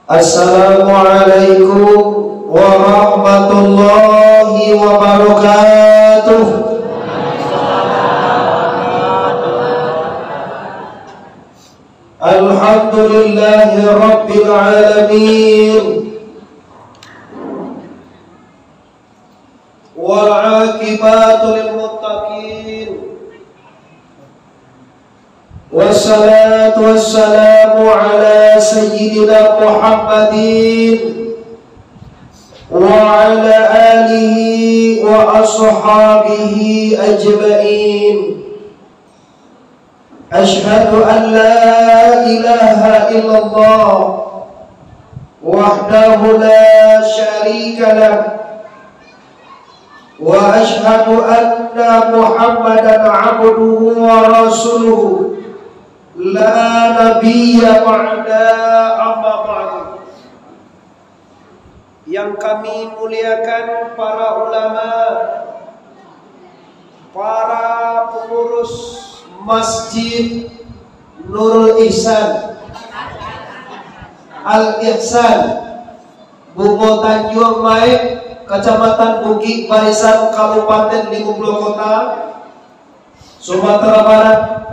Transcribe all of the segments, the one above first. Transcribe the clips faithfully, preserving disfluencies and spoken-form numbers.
Assalamualaikum warahmatullahi wabarakatuh. Alhamdulillahi rabbil alamin. Wal aqibatu lil muttaqin. Wassalatu wassalamu ala sayyidina Muhammadin wa ala alihi wa ashabihi ajmain. Asyhadu an la ilaha illallah wahdahu la syarika lah. Wa asyhadu anna Muhammadan abduhu wa rasuluh. La nabiyya ba'da, amma ba'du. Yang kami muliakan para ulama, para pengurus Masjid Nurul Ihsan, Al Ihsan, Bungo Tanjuang Maek, Kacamatan Bukik Barisan, Kabupaten Limo Puluah Kota, Sumatera Barat.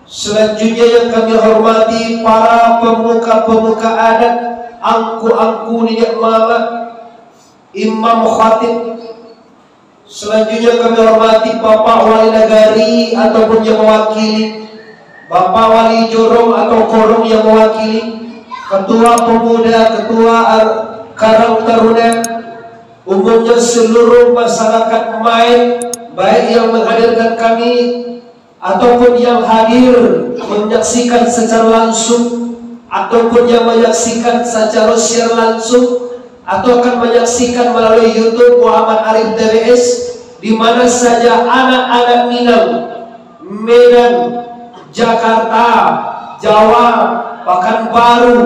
Selanjutnya yang kami hormati para pemuka-pemuka adat, angku-angku niniak mamak, imam khatib. Selanjutnya kami hormati Bapak Wali Nagari ataupun yang mewakili, Bapak Wali Jorong atau Korong yang mewakili, Ketua Pemuda, Ketua Ar-, Karang Taruna, umumnya seluruh masyarakat Maek, baik yang menghadirkan kami ataupun yang hadir menyaksikan secara langsung, ataupun yang menyaksikan secara siar langsung, atau akan menyaksikan melalui YouTube Muhammad Arif T W S, di mana saja anak-anak Minang, Medan, Jakarta, Jawa, Pekanbaru,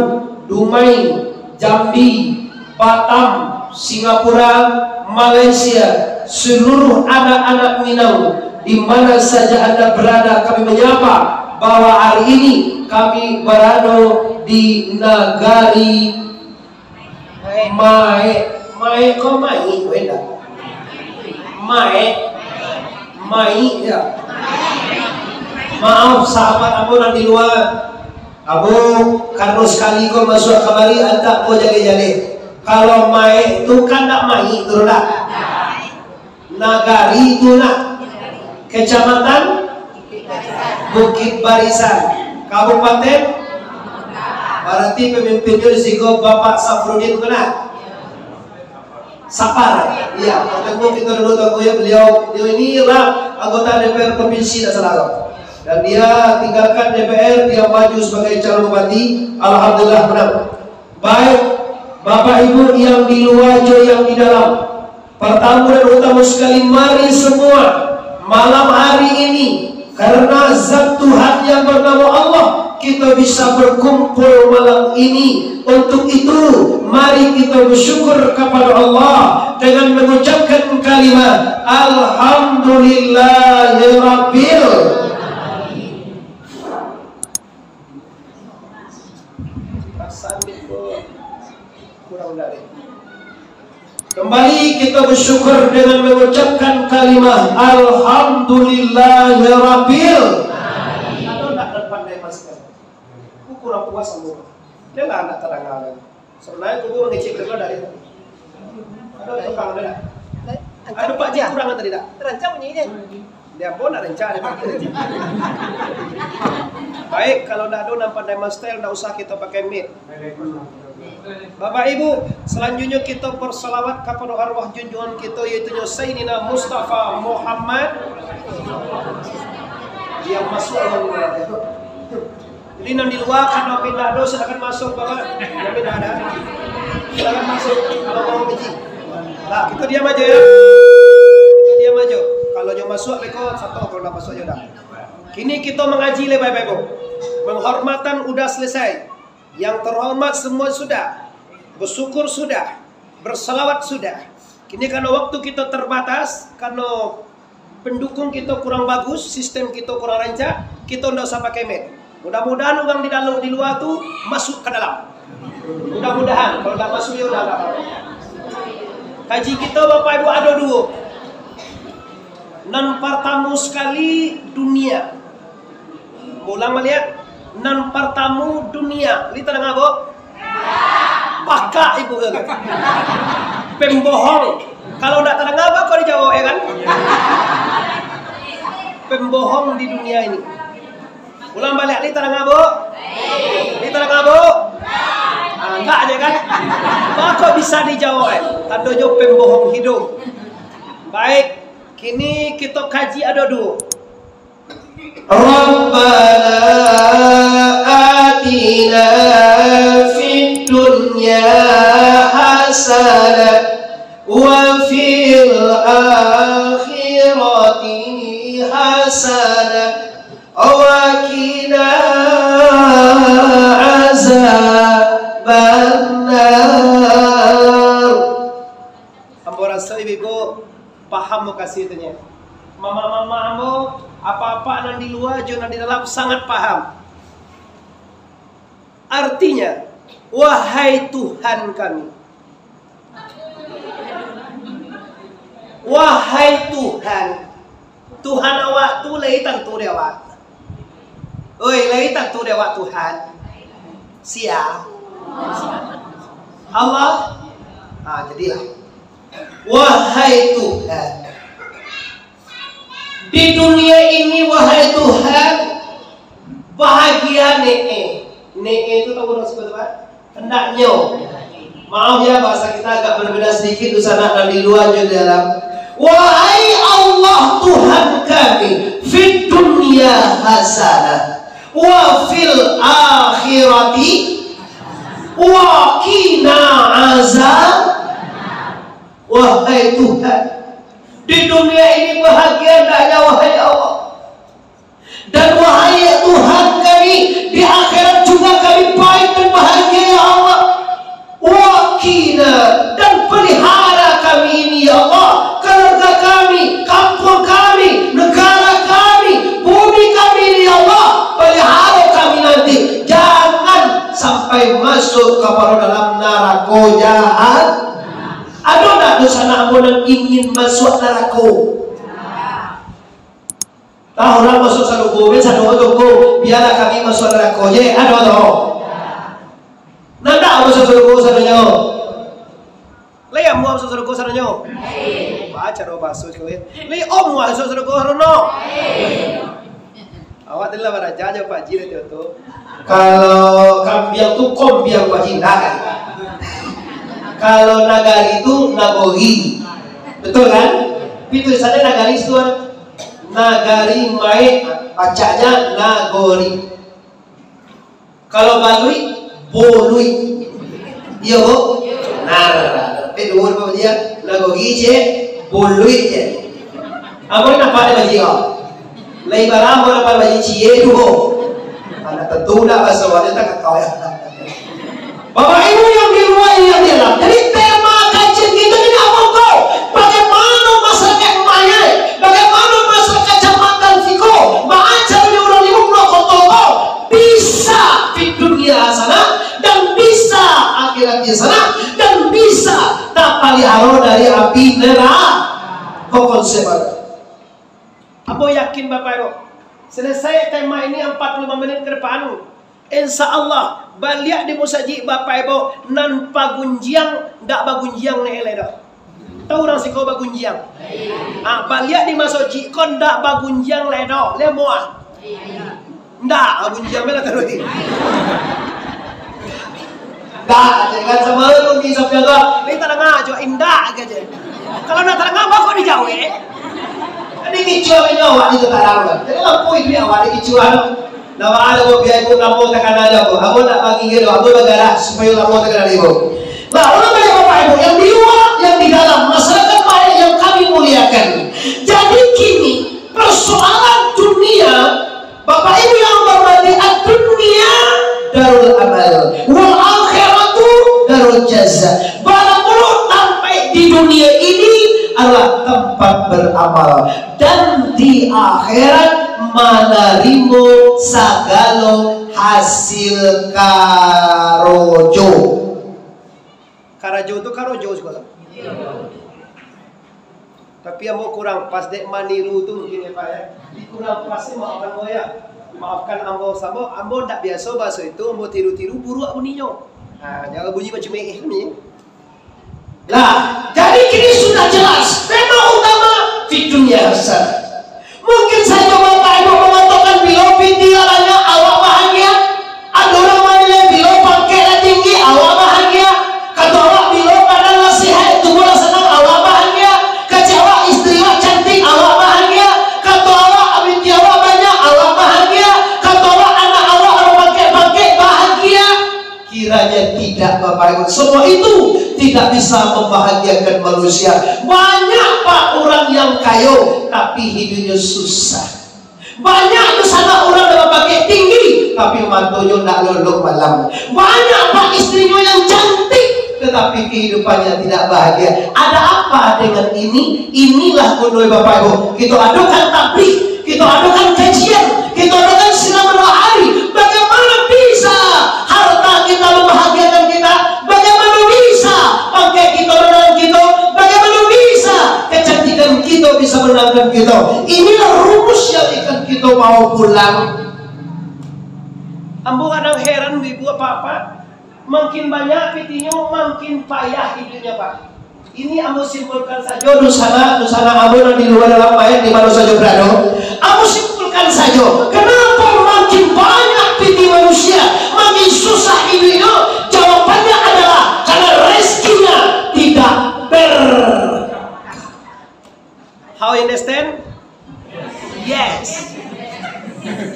Dumai, Jambi, Batam, Singapura, Malaysia, seluruh anak-anak Minang, di mana saja Anda berada, kami menyapa bahwa hari ini kami berada di nagari Maek. Maek ko Maik, wenda. Maek. Maik, ya. Maaf, sahabat ambo nan di lua. Ambo, karano sakali ko masuak kamari, antak ko jaleh-jaleh. Kalau Maek tu kan ndak Maik tu, ndak? Nagari tu, ndak? Kecamatan Bukit Barisan. Kabupaten, berarti pemimpinnya di siko Bapak Safrudin, bukan, ndak? Sapar, iya, ketemu kita dulu, tahu ya, beliau, beliau ini adalah anggota D P R provinsi, tidak salah. Dan dia tinggalkan D P R, dia maju sebagai calon bupati. Alhamdulillah, menang. Baik, Bapak Ibu yang di luar jo yang di dalam, pertama dan utama sekali, mari semua malam hari ini, karena zat Tuhan yang bernama Allah, kita bisa berkumpul malam ini. Untuk itu, mari kita bersyukur kepada Allah dengan mengucapkan kalimat Alhamdulillahirabbil. Kurang dari. Kembali kita bersyukur dengan mengucapkan kalimah Alhamdulillahirabbil. Ado ndak nan pandai masker? Aku kurang puas ambo. Dia lah ndak tadanga lai. Sabananyo kubu mangecek dulu dari. Ado tukang ado ndak? Ado Pak Ji kurang tadi ndak? Tarancang bunyinya. Dia pun nak rencana dia pakai. Baik, kalau ndak ado nan pandai master, ndak usah kita pakai mic. Bapak Ibu, selanjutnya kita bersalawat kepada arwah junjungan kita, yaitu Sayyidina Mustafa Muhammad. Dia masuk yang luar biasa. Jadi, nan di lua, kalau minta doa, silakan masuk, Bapak. Yang minta ada. Silakan masuk, kalau mau ngaji. Nah, kita diam aja, ya. Kita diam aja. Kalau nyo masuk, beko, satu, kalau ndak masuk, ya udah. Kini kita mengaji, le, Bapak Ibu. Penghormatan udah selesai. Yang terhormat semua sudah. Bersyukur sudah. Bersalawat sudah. Kini karena waktu kita terbatas, karena pendukung kita kurang bagus, sistem kita kurang rancak, kita ndak usah pakai mic. Mudah-mudahan urang di dalam, di luar tu masuk ke dalam. Mudah-mudahan, kalau ndak masuak, yo ndak apa-apa. Kaji kito, Bapak Ibu, ado duo. Nan partamo sakali, dunia. Ulang baliak. Nan partamo, dunia. Lai tadanga, Bu? Pakak ibu ko. Pembohong. Kalau ndak tadanga, baa kok dijawab, yo kan? Pembohong di dunia ini. Ulang baliak, lai tadanga, Bu? Lai tadanga, Bu? Ah, ndak aja kan? Baa kok bisa dijawab, eh? Tandonyo pembohong hiduik. Baik, kini kito kaji ado duo. Rabbana atina fid dunya hasanah wa fil akhirati hasanah wa qina azabannar. Ambo raso ibu-ibu paham mukasuik tu nyo. Mama-mama ambo, apak-apak nan di lua jo nan di dalam sangat paham. Artinya, wahai Tuhan kami. Wahai Tuhan. Tuhan awak tu lai tantu dek awak. Oi, lai tantu dek awak Tuhan. Sia? Allah? Ah, jadilah. Wahai Tuhan. Di dunia ini, wahai Tuhan, bahagia ne'e. Ne'e tu tahu urang siko tu, Pak? Hendaknyo. Maaf ya, bahasa kita agak berbeda sedikit, dunsanak nan di lua jo di dalam. Wahai Allah Tuhan kami, fid dunya hasanah, wa fil akhirati, wa qina azab. Wahai Tuhan, di dunia ini bahagia hendaknya, wahai Allah. Dan wahai Tuhan kami, di akhirat juga kami baik dan bahagia, ya Allah. Wa qina, dan pelihara kami ini, ya Allah, keluarga kami, kampung kami, negara kami, bumi kami ini, ya Allah, pelihara kami nanti. Jangan sampai masuk ka pado dalam narako jahat. Ado ndak dunsanak ambo nan ingin masuak narako? Tah, urang masuak sarugo, ben sadoa tu, "Bialah kami masuak narako je." Ado tu? Nan ndak masuak sarugo sadonyo? Lai amuah masuak sarugo sadonyo? Baa caro baso ciko, eh? Lai amuah masuak sarugo sadonyo? Awak tu lah baraja jo Pak Haji tu. Kalau kambiang tu kombiang, Pak Haji, ndak kan? Kalau nagari tu nagori. Betul kan? Tapi tulisannya nagari situ kan? Nagari maek, pacaknya nagori. Kalau baluik, boluik. Iyo, Bu? Nah, tapi duo, Pak Haji, ya. Nagori, cek, boluik, cek. Apo nan nampak di Pak Haji ko? Lai bara ambo dapat baju cie tu, ho. Anak tentu dah bahasa wadah tak kau ya. Bapak Ibu yang di luar, yang di dalam. Jadi tema kajian kita ini apa ko? Bagaimana masyarakat Maye, bagaimana masyarakat kecamatan siko, baaja di urang limo puluah koto ko, bisa di dunia sana, dan bisa akhirat di sana, dan bisa tapaliharo dari api neraka. Ko konsep baru. Ambo yakin, Bapak Ibu, selesai tema ini empat puluh lima menit ke depan, insya Allah, baliak di musajik, Bapak Ibu, nan pagunjiang ndak bagunjiang lai doh. Tahu urang siko bagunjiang? Ah, baliak di musajik ko ndak bagunjiang lai doh. Lai muah? Ndak, bagunjiang bae lah taruih. Ndak, jangan sama lu di samping gua. Ni tadanga jo, indak aja. Kalau ndak tadanga, baa kok dijawek? Jadi kicuah inyo awak ni tu tarang kan. Jadi lampu itu awak ni kicuah. Nama ada buat biar ikut lampu takana aja, Bu. Ambo nak bagi gitu, ambo bergerak supaya lampu takana ibu. Nah, orang banyak Bapak Ibu yang di luar, yang di dalam, masyarakat baik yang kami muliakan. Jadi kini persoalan dunia, Bapak Ibu yang hormati, ad-dunya darul amal, wal akhiratu darul jaza. Barang ulun tampek di dunia ini adalah tempat beramal, dan di akhirat manarimo sagalo hasil karojo. Karajo tu karojo sikola. Tapi ambo kurang pas dek maniru tu mungkin ya, Pak, ya. Di kurang pas ni maafkan ambo ya. Maafkan ambo, sabab ambo ndak biaso bahaso itu, ambo tiru-tiru buruak bunyinyo. Nah, jangan bunyi macam eh ni. Lah, jadi kini sudah jelas tema utama di dunia hasanah. Mungkin sajo Bapak Ibu mangatokan, bilo pitih lah banyak, awak bahagia. Ado urang manilai bilo pangkek lah tinggi, awak bahagia. Kato awak, bilo badan lah sehat, tubuh lah sanang, awak bahagia. Kecek awak, istri awak cantik, awak bahagia. Kato awak, pitih awak banyak, awak bahagia. Kato awak, anak awak lah bapangkek-pangkek, bahagia. Kiranya tidak, Bapak Ibu. Semua itu tidak bisa membahagiakan manusia. Banyak, Pak, urang yang kayo, tapi hidupnya susah. Banyak tu sanak urang dalam pakek tinggi, tapi matonyo ndak lolok malam. Banyak, Pak, istrinyo yang cantik, tetapi kehidupannya tidak bahagia. Ada apa dengan ini? Inilah gunoi, Bapak Ibu. Kita adakan tabligh, kita adakan kajian, kita adakan silang dua hari. Bagaimana bisa harta kita membahagiakan kita? Bagaimana bisa pangkek kita menenangkan kita? Bagaimana bisa kecantikan kita bisa menenangkan kita? Inilah rumus yang akan kita bawa pulang. Ambo kadang heran, ibu, apa-apa. Makin banyak pitihnyo, makin payah hidupnya, Pak. Ini ambo simpulkan sajo, dunsanak, dunsanak ambo nan di lua dalam, baik di mano sajo berado. Ambo simpulkan sajo, kenapa makin banyak pitih manusia, makin susah hidupnya? Jawabannya adalah karena rezekinya tidak ber- How you understand? Yes.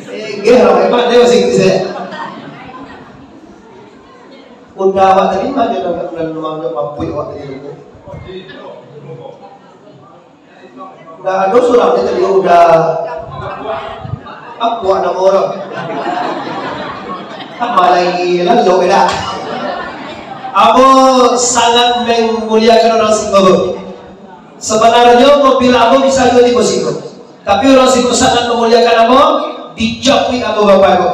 Eh, geh lah, hebat dia bahasa Inggris, eh. Udah awak tadi mah, dia dah, dah, dah, dah mampu awak tadi tu. Dah ado surang dia tadi, udah. Apa nama orang? Apa lagi? Lalu beda. Ambo sangat memuliakan urang Singgo. Sabananyo mobil ambo bisa juo tibo Singgo. Tapi urang Singgo sangat mamuliakan ambo, dijapuik ambo, Bapak Ibu.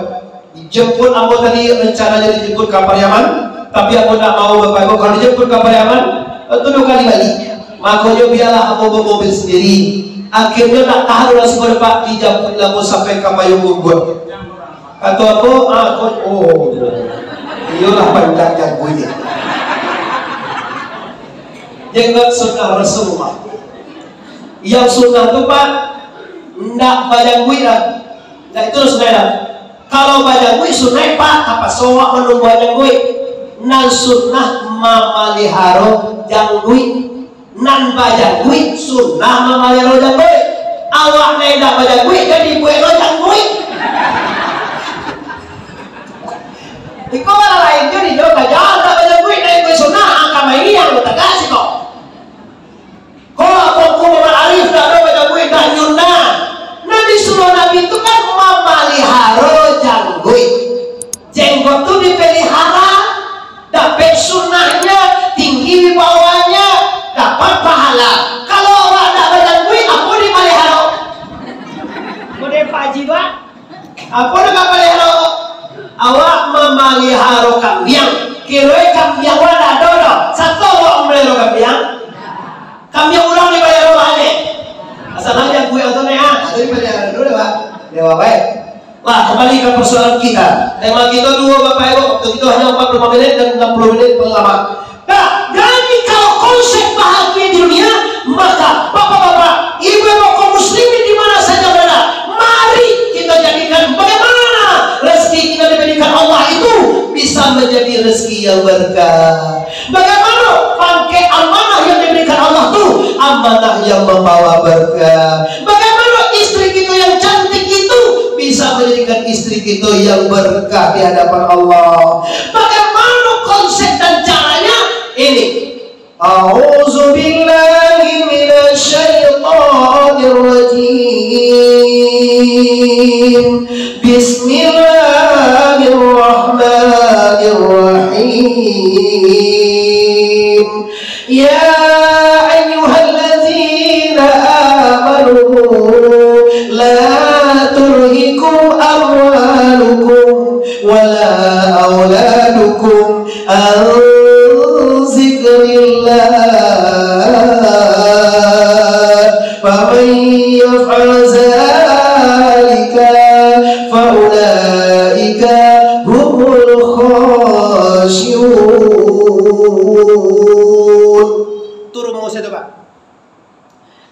Dijemput ambo tadi, rencananyo dijemput ka Pariaman, tapi ambo ndak mau, Bapak Ibu, kalau dijemput ka Pariaman, itu duo kali baliak. Makonyo bialah ambo bamobil sandiri. Akhirnyo ndak tahan urang Singgo, Pak, dijapuik ambo sampai ka Payuang Unggun. Kato ambo, ah, ko-, oh, iyolah panjang jangguiknyo. Jenggot sunnah Rasulullah. Yang sunnah tu, Pak, ndak bajangguik lah. Ndak itu sunnah lah. Kalau bajangguik sunnah, Pak, apa sowak manumbuah jangguik? Nan sunnah mamaliharo jangguik. Nan bajangguik sunnah mamaliharo jangguik. Awak nan indak bajangguik, jadi buek lo jangguik. Iko malah lain jo di jo, kaja ndak bajangguik, nan iko sunnah, angka mainiang lo tagak siko. Ko, ko, ko, Muhammad Arif ndak ado bajangguik, ndak nyunah. Nan disuruah Nabi tu kan mamaliharo jangguik. Jenggot tu dipelihara, dapek sunnahnyo, tinggi wibawanyo, dapat pahala. Kalau awak ndak bajangguik, apo dipaliharo? Model Pak Haji tu, ah. Apo nan kapaliharo? Awak mamaliharo kambiang. Kironyo kambiang awak ndak ado doh. Sato awak mamaliharo kambiang? Kambiang urang dipaliharo awak, eh? Asal jangguik awak tu, eh, ah. Atau dipaliharo dulu, Pak. Yo, baik. Wah, kembali ke persoalan kita. Tema kita duo, Bapak Ibu. Waktu kita hanya empat puluh lima menit dan enam puluh menit paling lama. Nah, jadi kalau konsep bahagia di dunia, maka Bapak-bapak, Ibu-ibu kaum muslimin di mana saja berada, mari kita jadikan bagaimana rezeki kita diberikan Allah itu bisa menjadi rezeki yang berkah. Bagaimana pangkek amanah yang diberikan Allah tu amanah yang membawa berkah. Bagaimana istri kita yang cantik itu bisa menjadikan istri kita yang berkah di hadapan Allah. Bagaimana konsep dan caranya? Ini. أعوذ بالله من الشيطان الرجيم. بسم الله الرحمن الرحيم. يا أيها الذين آمنوا لا تلقوا فمن يفعل ذلك فأولئك هم الخاسرون. Turun Musa tu, Pak.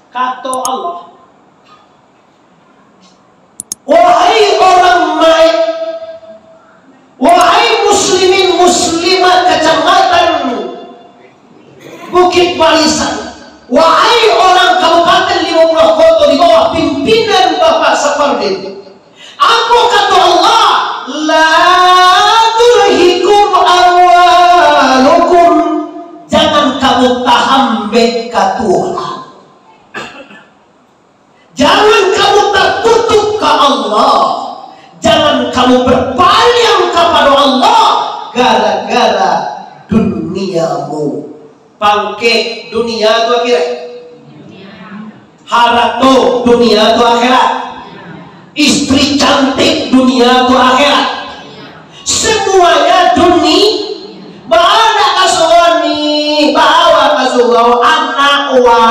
Kato Allah, "Wahai orang Mae, wahai muslimin muslimat Kacamatan Bukit Barisan, wahai orang Kabupaten Limo Puluah Koto di bawah pimpinan Bapak Sapardin, apo kato Allah, la tulhikum amwalukum, jangan kamu tahambek ka Tuhan." Jangan kamu tatutup ka Allah. Jangan kamu berpaling kapado Allah gara-gara duniamu. Pangkek dunia tu akhirat. Harato dunia tu akhirat. Istri cantik dunia tu akhirat. Semuanya duni-, baa nak ka surau ni, baa ka surau anak wa.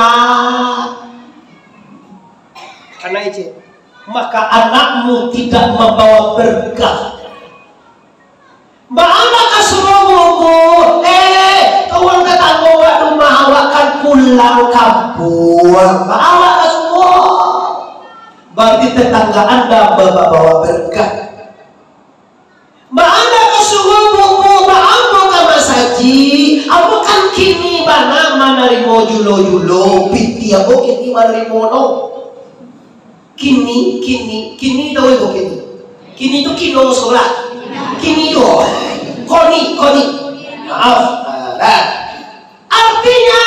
Anak ijik, maka anakmu tidak mambawa berkah. Baa ka surau, Bu? Eh, kawan tatanggo awak rumah awak kan pulang kampuang. Baa ka surau? Berarti tetangga Anda mambawa berkah. Baa ka surau, Bu, baa ka masajik? Ambo kan kini bana manarimo julo-julo, pitih ambo kini manarimo no. Kini, kini, kini tahu ibu kini? Kini tu kino sekolah. Kini tu. Koni, koni. Maaf. Nah. Artinya,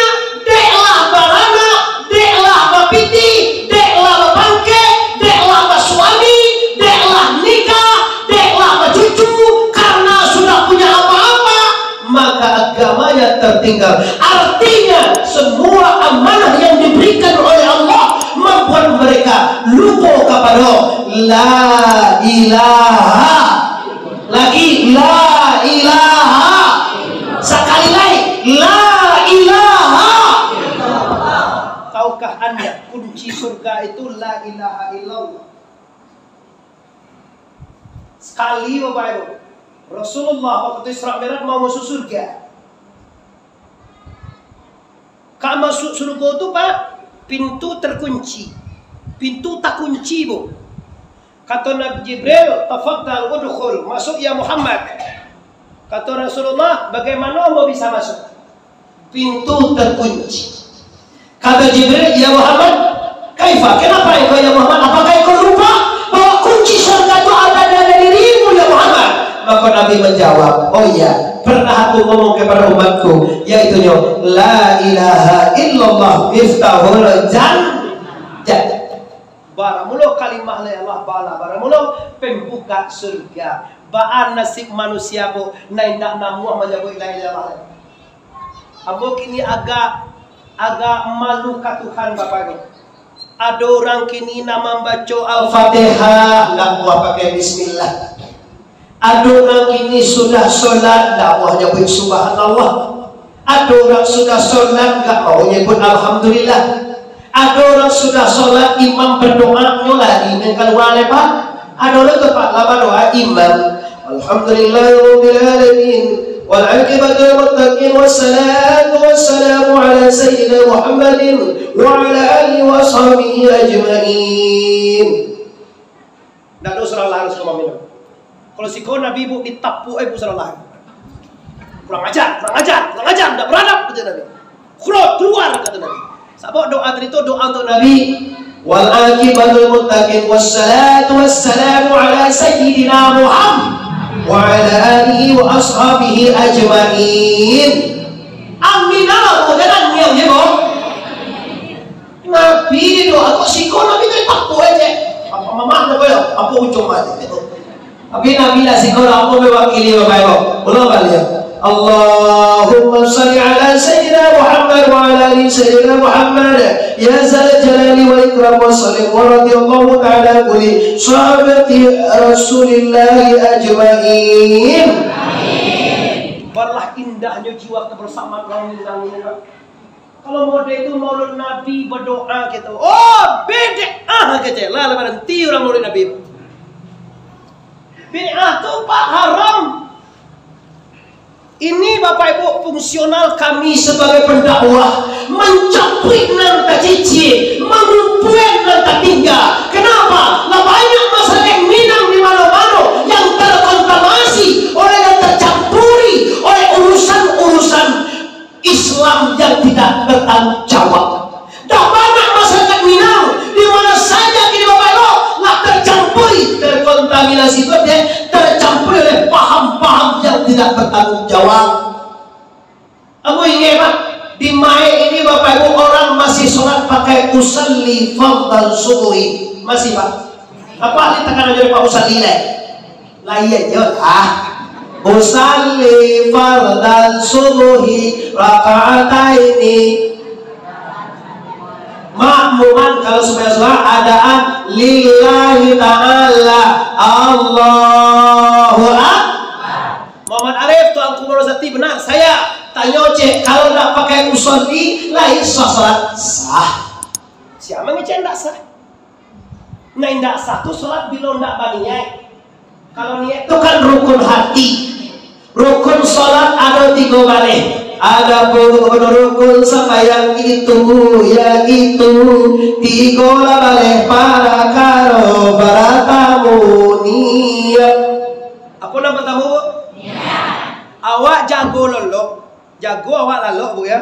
deklah baranak, deklah bapitih, deklah bapangkek, deklah basuami, deklah nikah, deklah bacucu, karena sudah punya apa-apa, maka agamanya tertinggal. Artinya, semua amanah yang diberikan oleh Allah membuat mereka lupa kepada la ilaha Lagi, la ilaha. Sakali lai, la ilaha. Tahukah anda kunci surga itu la ilaha illallah? Sakali, Bapak Ibu, Rasulullah waktu Isra Mi'raj mau masuk surga. Ka masuak surugo tu, Pak, pintu terkunci. Pintu takunci, Bu. Kato Nabi Jibril, "Tafaddal, udkhul, masuk ya Muhammad." Kato Rasulullah, "Bagaimana ambo bisa masuk? Pintu terkunci." Kato Jibril, "Ya Muhammad, kaifa, kenapa engkau ya Muhammad? Apakah engkau lupa bahwa kunci surga itu ada di dirimu ya Muhammad?" Maka Nabi menjawab, "Oh iya, pernah aku ngomong kepada umatku, yaitunyo, la ilaha illallah miftahul jannah." Baramulo kalimah la ilaha illallah, baramulo pembuka surga. Baa nasib manusia ko, nan indak namuah manyabuik la ilaha illallah. Ambo kini agak, agak malu ka Tuhan, Bapak Ibu. Ado urang kini nan mambaco Al-Fatihah, ndak namuah pakai bismillah. Ado urang kini sudah solat, ndak namuah nyabuik subhanallah. Ado urang sudah solat, ndak mau nyebut alhamdulillah. Ado urang sudah solat, imam badoa, nyo lari nan kalua lebar. Ado urang tu, Pak, lah badoa, imam, "Alhamdulillahirabbil alamin, wal aqibatu lil muttaqin, wassalatu wassalamu ala sayyidina Muhammadin wa ala alihi wa ashabihi ajmain." Ndak ado surah Al-A'la suko maminum. Kalau siko Nabi, Bu, ditapuak, eh, Bu, surah Al-A'la. "Kurang ajar, kurang ajar, kurang ajar, ndak beradab," kata Nabi. "Keluar, keluar," kata Nabi. Sabab doa tadi tu doa untuk Nabi. "Wal aqibatu lil muttaqin, wassalatu wassalamu ala sayyidina Muhammad wa ala alihi wa ashabihi ajmain." Amin, amin, jangan diam je, Bu. Nabi doa kok siko Nabi tu tapuak aja. Apa mamah tu, apa ujung mati tu? Tapi Nabi lah siko lah, ambo mewakili, Bapak Ibu. Ulang baliak. Allahumma shalli ala Sayyidina Muhammad wa ala ali Sayyidina Muhammad. Ya zal jalali wal ikram wa sallim wa radiyallahu ta'ala an kulli sahabati Rasulillahi ajmain. Balah indahnyo jiwa kebersamaan urang ini. Kalau model itu maulud Nabi badoa gitu. Oh, bid'ah kecek. Lah, lah baranti urang maulud Nabi. Bid'ah tu, Pak, haram. Ini, Bapak Ibu, fungsional kami sebagai pendakwah, mancapuik nan tacicik, mangumpuan nan tatingga. Kenapa? Lah banyak masyarakat Minang di mano-mano yang terkontaminasi oleh dan tercampuri oleh urusan-urusan Islam yang tidak bertanggung jawab. Dah banyak masyarakat Minang, di mana saja kini Bapak Ibu lah tercampuri, terkontaminasi itu, dia tercampuri oleh paham-paham yang tidak bertanggung jawab. Ambo ingat, Pak, di Maek ini, Bapak Ibu, orang masih sholat pakai usalli fardal subuhi. Masih, Pak? Apa ni takanan dari Pak Usalli lai? Lai aja lah. Usalli fardal subuhi rakaataini. Makmuman kalau sumbayang subuh adaan lillahi ta'ala. Allahu Akbar. Muhammad Arif, Tuanku Muhammad Sati, benar. Saya tanyo cek, kalau ndak pakai usalli, lai sah salat? Sah. Sia mangecek ndak sah? Nah, indak sah tu salat bilo ndak baniaik. Kalau niaik tu kan rukun hati. Rukun salat ado tigo baleh. Adapun rukun sambayang itu, yaitu tigo lah baleh parakaro. Partamo, niat. Apo nan partamo, Bu? Niat. Awak jago lolok. Jago awak lalok, Bu, ya.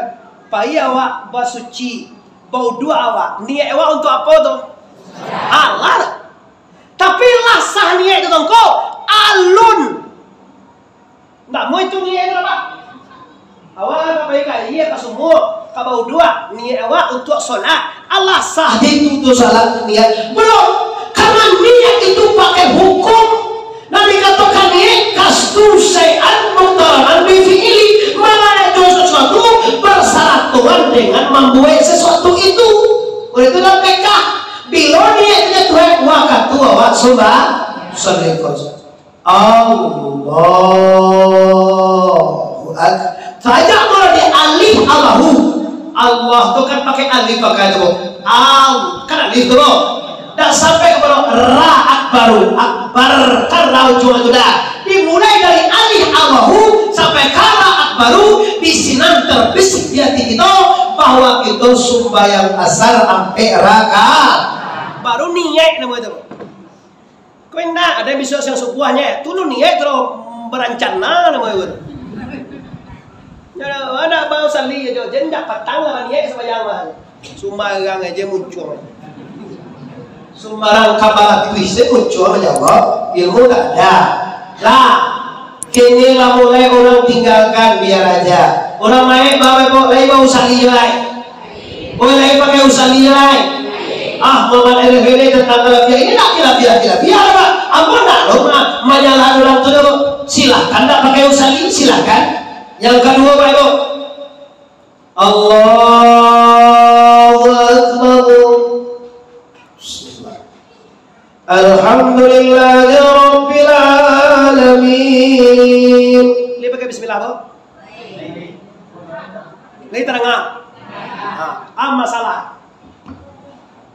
Pai awak basuci, bauduak awak, niaik awak untuak apo tu? Alah. Tapi lah sah niaik tu, Tongko? Alun. Ndak mau itu niaik tu, Pak. Awak ka pai ka aia, ka sumua, ka bauduak, niaik awak untuak solat. Alah sah itu tu salat niaik? Belum. Karena niaik itu pakai hukum. Nan dikatokan niaik, qasdu syai'an muqtaranan bi fi'li, manajo sasuatu barsaratuan dengan mambuek sasuatu itu. Oleh itu dalam fikah, bilo niaik tu jatuah, wakatu awak sumba-, sumbayang. Allahu Akbar. Sajak mula di alif Allahu. Allah tu kan pakai alif, pakai tu. Al, kan alif tu, Bu. Dah sampai kepada ra akbaru. Akbar, kan ra ujung tu dah. Dimulai dari alif Allahu sampai ka ra akbaru, di sinan terbisik di hati kita bahwa kita sumbayang asar ampek rakaat. Baru niaik namo itu. Kau indak, ado bisuak siang subuahnyo, tu lu niaik tu lo barancana namo itu. Ndak, ndak bausalli ajo, jan jak patang lah niaik sumbayang mah. Sumbarang aja muncuang. Sumbarang kabar tulis se muncuang, jawab, ilmu tak ada. Lah, kini lah mulai orang tinggalkan, biar aja. Orang naik bawa, bawa, lai bausalli lai. Oi, lai pakai usalli lai. Ah, Muhammad Arif ini tentang khilafiah. Ini nak khilafiah, khilafiah apa? Ambo ndak lo ma-, manyalahan urang tu doh. Silahkan ndak pakai usalli, silahkan. Yang kedua, Pak Ibu. Allahu Akbar. Bismillah. Alhamdulillahirabbil alamin. Lai pakai bismillah tu? Lai tadanga? Ha, ah, masalah.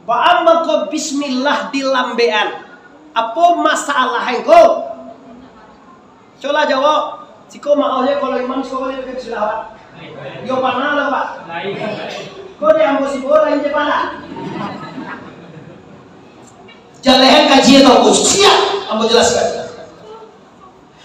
Baa mangko bismillah dilambekan? Apo masalah engko? Colah jawab. Siko maoh je, kalau imam siko boleh pakai bismillah, Pak. Yo panah lah, Pak. Kok di ambo si bola ini panah? Jalehan kaji atau siap, ambo jelaskan.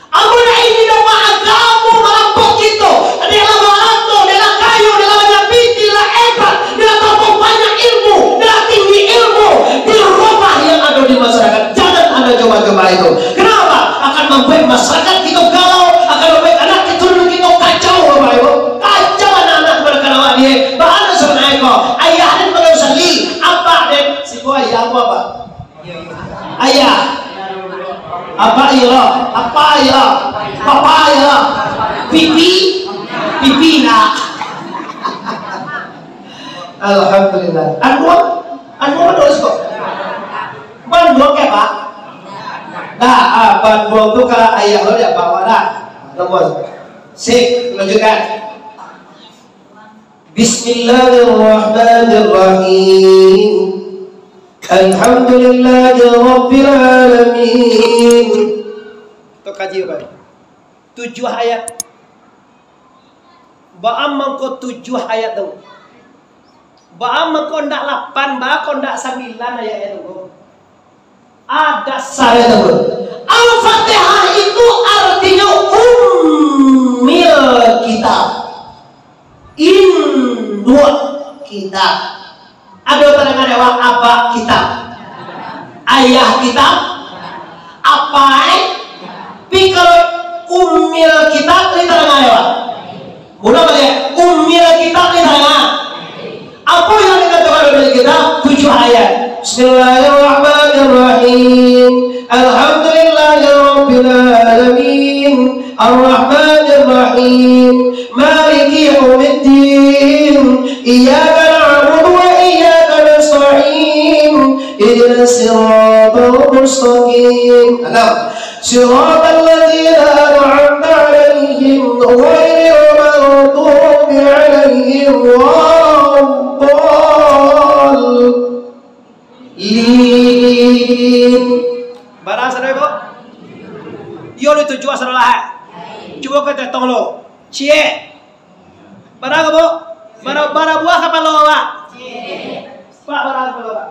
Ambo nak ini dapat agamo marampok kito. Dia lah barato, dia lah kayo, dia lah banyak pitih, dia lah hebat, dia lah tambah banyak ilmu, dia lah tinggi ilmu. Di rumah yang ada di masyarakat, jangan ada coba-coba itu. Kenapa? Akan membuat masyarakat kita galau, akan membuat anak keturunan kita kacau, Bapak Ibu. Kacau anak-anak berkarawa dia. Bahana sebenarnya kau, ayah dan baru sendiri, apa dan si boy yang apa? Ayah. Apa iya? Apa iya? Apa iya? Pipi? Pipi nak. Alhamdulillah. Anu, anu apa dosa kok? Banduang ke, Pak? Nah, ah, banduang tu kalau ayah lo dia bawa dah. Tembus. Sip, lanjutkan. Bismillahirrahmanirrahim. Alhamdulillahirabbil alamin. Tu kaji apa? Tujuah ayat. Baa mangko tujuah ayat tu? Baa mangko ndak lapan, baa kok ndak sambilan ayat tu? Ada sare tu. Al-Fatihah itu artinyo Ummil Kitab. Induak kitab. Ado tadanga dek awak abak kitab? Ayah kitab? Apai? Pi kalau Ummil Kitab ni tadanga dek awak? Mula baliak, Ummil Kitab ni tadanga. Apo yang dikatokan Ummil Kitab? Tujuah ayat. Bismillahirrahmanirrahim. Alhamdulillahirabbil alamin. Arrahmanirrahim. Maliki yaumiddin. Iyyaka na'budu wa iyyaka nasta'in. Ihdinas siratal mustaqim. Enam. Siratal ladzina an'amta 'alaihim ghairil maghdubi 'alaihim waladdallin. Bara sadonyo, Bu? Iyo, dituju asal lah. Cubo ka tetong lo. Ciek. Bara ko, Bu? Bara, bara buah kapalo awak? Pak, bara kapalo, Pak?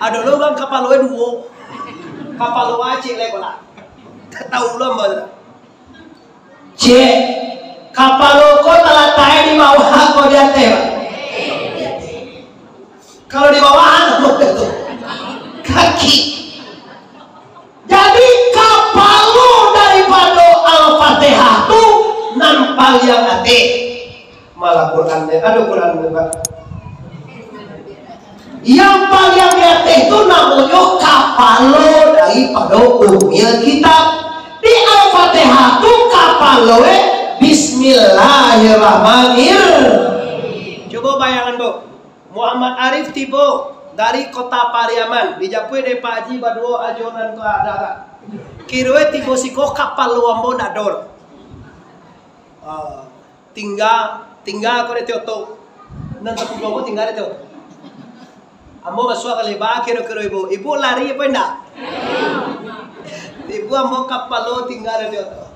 Ado lo urang kapalo e duo. Kapalo acik lai ko lah. Tak tahu lo, Mbak. Ciek. Kapalo ko talatak di bawah ko di ateh, Pak? Kalau di bawah, anu, kaki. Jadi, kapalo daripado Al-Fatihah tu nan paliang ateh. Malah Quran ni, ado Quran ni, Pak. Yang paliang di ateh tu namonyo kapalo daripado Ummil Kitab. Di Al-Fatihah tu kapalo e Bismillahirrahmanirrahim. Cubo bayangan, Bu. Muhammad Arif tibo dari Kota Pariaman, dijapuik dek Pak Haji baduo ajo nan tu ada. Kiro e tibo siko kapalo ambo ndak ado. Ah, tingga, tingga ko dek Tioto. Nan sapuluah ko tingga dek Tioto. Ambo masuak ka leba kiro-kiro ibu. Ibu lari apo indak? Ibu ambo kapalo tingga dek Tioto.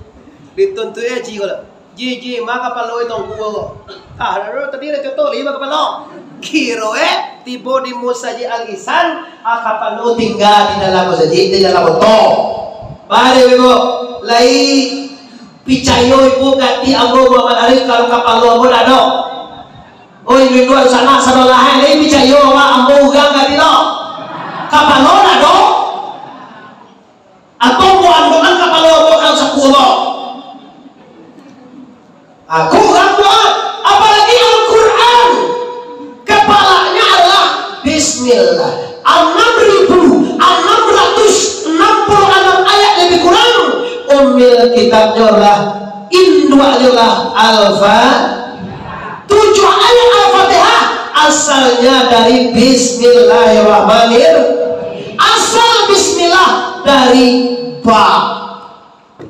Dituntuik Haji ko lah. Ji, ji, ma kapalo e tongku ko? Ah, lalu tadi lah contoh, lima kapalo. Kiro e, tibo di Musajik Al-Ihsan, ah, kapalo tingga di dalam musajik, di dalam oto. Bari ibu, lai picayo ibu kati ambo Muhammad Arif, kalau kapalo ambo dak ado? Oi, linduan sanak sadolah, lai picayo awak ambo urang kati tu? Kapalo dak ado? Atau buah-buahan kapalo buah saku Allah. Aku urang doa, apalagi Al-Quran. Kapalanya adalah Bismillah. Enam ribu enam ratus enam puluh enam ayat lebih kurang. Ummil kitabnya adalah, induaknya adalah Al-Fatihah. Tujuh ayat Al-Fatihah asalnya dari Bismillahirrahmanirrahim. Asal Bismillah dari ba.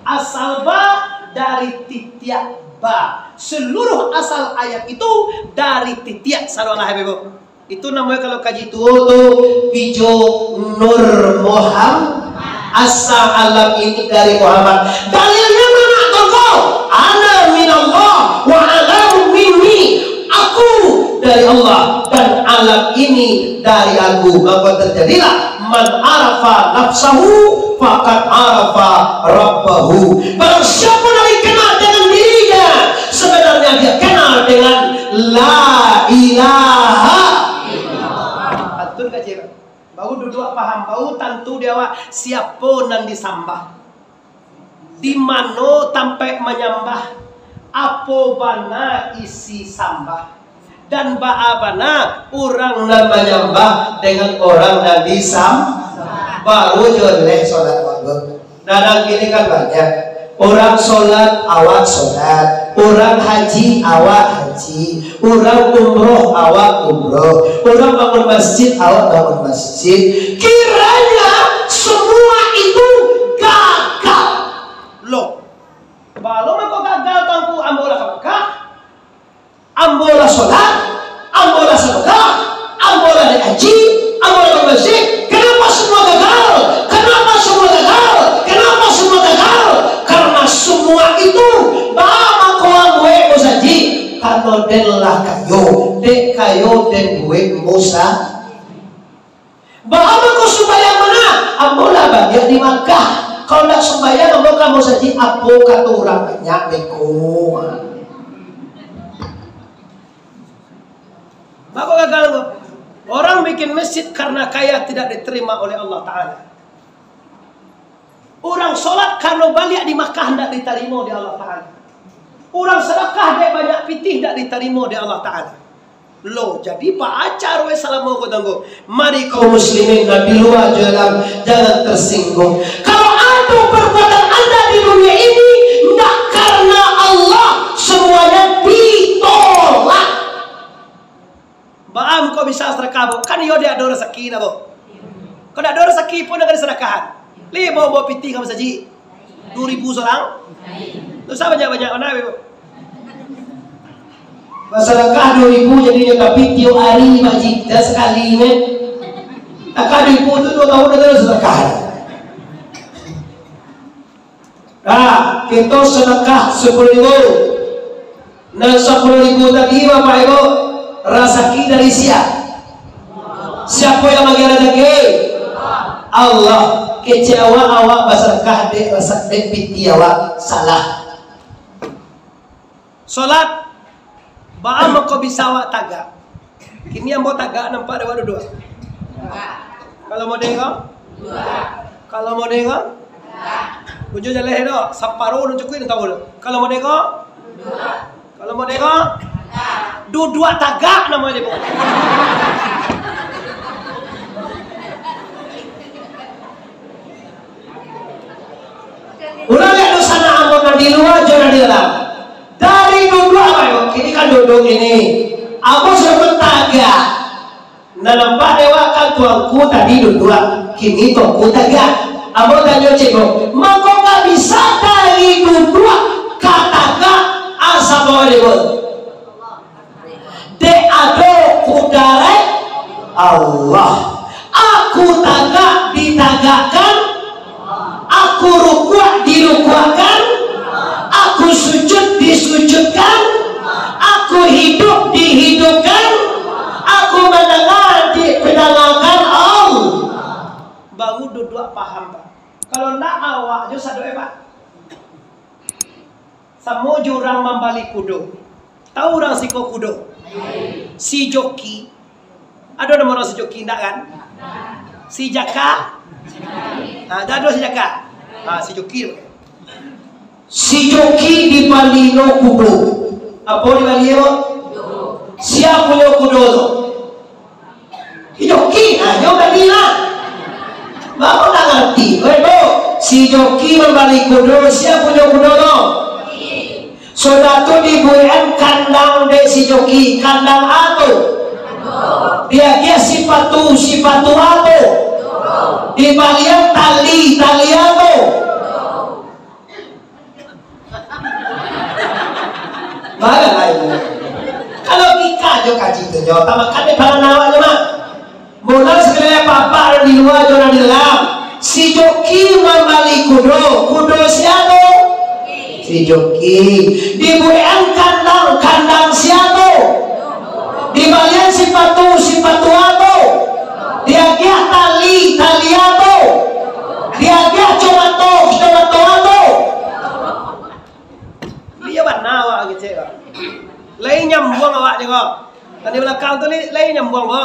Asal ba dari titiak ba. Seluruh asal ayat itu dari titiak sadolah, Ibu. Itu namonyo kalau kaji tuo tu, pijo Nur Muhammad. Asa alam ini dari Muhammad. Dalilnya mana, Tongko? Ana minallah wa alam minni. Aku dari Allah dan alam ini dari aku. Maka terjadilah man arafa nafsahu faqad arafa rabbahu. Barang siapa yang dikenal dengan dirinya, sebenarnya dia kenal dengan la ilaha illallah. Atur kaji, Pak. Baru duduak paham, baru tantu di awak siapo nan disambah, di mano tampek manyambah, apo bana isi sambah, dan baa bana urang nan manyambah dengan urang nan disambah. Baru jo leh solat maghrib. Nah, nan kini kan banyak. Urang solat, awak solat. Urang haji, awak haji. Urang umroh, awak umroh. Urang bangun masjid, awak bangun masjid. Kiranya semua itu gagal. Loh, baa lo mangko gagal, Tangku? Ambo lah ka Mekah. Baa mangko sumbayang ma? Ambo lah baliak di Makkah. Kalau ndak sumbayang, ambo ka musajik, apo kato urang banyak beko. Mako gagal ko. Orang bikin masjid karena kaya tidak diterima oleh Allah Ta'ala. Urang solat karano baliak di Makkah ndak ditarimo dek Allah Ta'ala. Urang sadakah dek banyak pitih ndak ditarimo dek Allah Ta'ala. Lo, jadi pacar weh salamo ko tanggo. Mari kaum muslimin nan di lua jo dalam, jangan tersinggung. Kalau ado perbuatan anda di dunia ini ndak karena Allah, semuanya ditolak. Baa mangko bisa sadakah, bo? Kan iyo dek ado rasaki na, bo. Kok ndak ado rasaki pun, ado sadakahan. Lai bawa-bawa pitih ka masajik. Duo ribu surang. Dosa banyak-banyak, ma, bo? Basadakah duo ribu jadinyo, tapi tiok ari, Pak Ji, jan sakali, men. Takah duo ribu tu duo tahun ado sadakahan. Nah, kito sadakah sapuluah ribu. Nan sapuluah ribu tadi, Bapak Ibu, rasaki dari sia? Siapo yang bagi rasaki? Allah. Kecek awak, awak basadakah dek rasak-, dek pitih awak, salah. Solat, baa mangko bisa awak tagak? Kini ambo tagak, nampak dek awak duduak? Kalau model ko? Kalau model ko? Bujur jaleh tu, saparo urang cukuik nan tahu tu. Kalau model ko? Kalau model ko? Duduak tagak namonyo, Bu. Urang liek dunsanak ambo nan di lua jo nan di dalam. Dari duduak, Bapak Ibu, kini kan duduak ini. Ambo sudah tagak. Nan nampak dek awak kan tuanku tadi duduak, kini tuanku tagak. Ambo tanyo ciek ko, mangko ka bisa dari duduak ka tagak, asa bawa dibut? Dek ado kudarat Allah. Aku tagak ditagakkan, aku rukuak dirukuakkan, aku sujud disujudkan, aku hidup dihidupkan, aku mandanga dipandangakan Allah. Baru duduak paham, Pak. Kalau ndak, awak jo sadonyo, Pak. Samo jo urang mambali kudo. Tahu urang siko kudo? Si joki. Ado namo urang si joki, ndak kan? Si jaka? Ha, ndak ado si jaka. Ha, si joki. Si joki dibalinyo kudo. Apo dibalinyo? Sia punyo kudo tu? Si joki, nah, nyo bali lah. Bapak tak ngerti. Oi, Bu, si joki mambali kudo, sia punyo kudo tu? Sudah tu dibuekan kandang dek si joki, kandang a tu? Diagiah sipatu, sipatu a tu? Dibalian tali, tali a tu? Baa lai. Kalau kika jo kaji tu nyo, tamakan dek pala awak nyo mah. Modal sagalonyo, bapak nan di lua jo nan di dalam. Si joki mambali kudo, kudo sia tu? Si joki. Dibuekan kandang, kandang sia tu? Dibalian sipatu, sipatu a tu? Diagiah tali, tali a tu? Diagiah comato, comato a tu? Iyo bana awak kecek ko. Lai nyambuang awak nyo ko. Nan di balakang tu lai, lai nyambuang ko.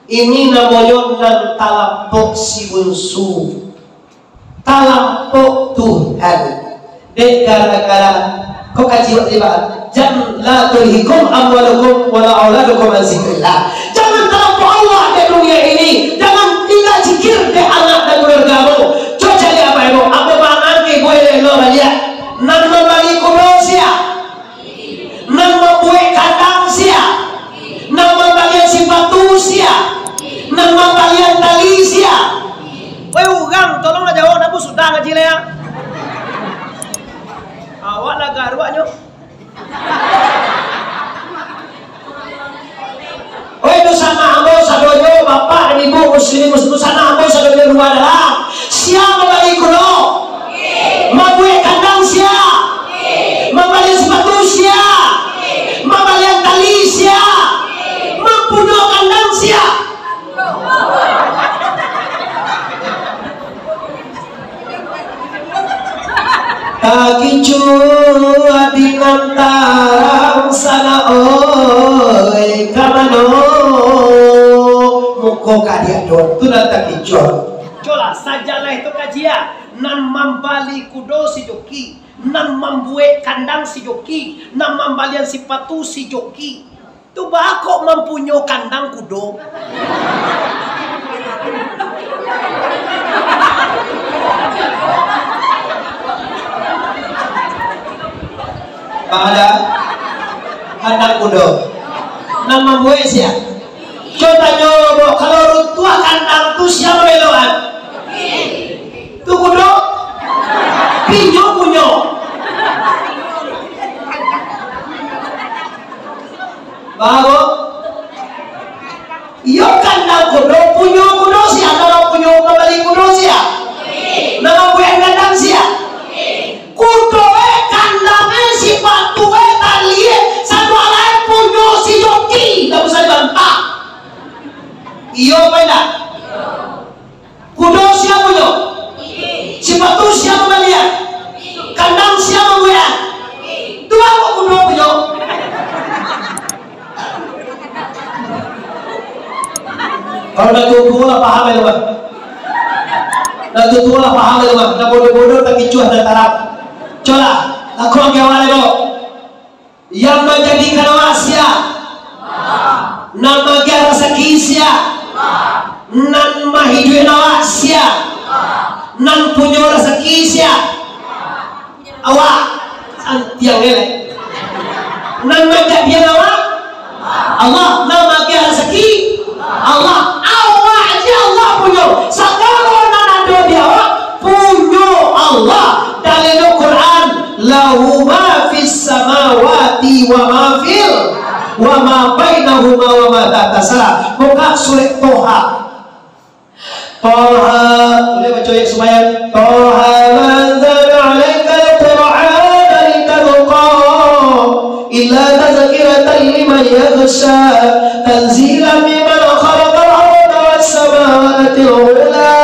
Ini namonyo nan talampok si bunsu. Talampok Tuhan. Dek gara-gara, kok kaji wak tiba. Jan la tulhikum amwalukum wala auladukum an zikrillah. Jangan talampok Allah di dunia ini. Jangan tinggal zikir dek anak dan keluarga mu. Cubo cari apo, ibu? Apo mangan ke ibu elok-elok baliak? Nan mambali kudo sia? Nan mambuek kandang sia? Nan mambalian sipatu sia? Nan mambalian tali sia? Woi urang, tolonglah jawab, nak sudah ngaji lah ya. Awak lah garuaknyo. Oi, dunsanak ambo sadonyo, bapak dan ibu muslimin muslimat, dunsanak ambo sadonyo lua dalam. Sia mambali kudo? Mambuek kandang sia? Mambalian sipatu sia? Mambalian tali sia? Mambunuah Adi nan tarang sana, oi, ka mano? Muko ka diadok, tu nan takicuah. Colah, sajaleh tu kajian. Nan mambali kudo si Joki, nan mambuek kandang si Joki, nan mambalian sipatu si Joki. Tu baa kok mampunyo kandang kudo? Baa kandang kudo? Nan mambuek sia? Cubo tanyo, bo, kalau runtuah kandang tu, sia mamelokan? Tu kudo? Inyo punyo. Baa, bo? Iyo, kandang kudo, punyo kudo sia, nan punyo pambali kudo sia? Nan mambuek kandang sia? Kudo e, kandang e, sipatu e, tali e, sadoalahe punyo si Joki, ndak usah dibantah. Iyo apo indak? Kudo sia punyo? Sipatu sia mambalian? Kandang sia mambuekan? Tu apo kudo punyo? Kalau dah tuo-tuo lah paham ya, Bang. Dah tuo-tuo lah paham ya, Bang. Dah bodoh-bodoh, dah kicuah, dah tarang. Colah, lakuan ke awal dulu. Yang manjadikan awak sia? Nan maagiah rasaki sia? Nan mahiduikan awak sia? Nan punyo rasaki sia? Awak. Santiang elek. Nan manjadikan awak? Allah. Nan maagiah rasaki? Allah. Awak je Allah punyo. Sagalo nan ado di awak punyo Allah. Dalilnyo Quran, "Lahu ma fis samawati wa ma fil, wa ma bainahuma wa ma tahtas sara." Buka surah Toha. Toha, boleh baca ayat sumbayang. Toha ma anzalna alaikal Qur'ana litazqa. Illa tazkiratan liman yakhsha, tanzilan mimman khalaqal arda was samawati ula.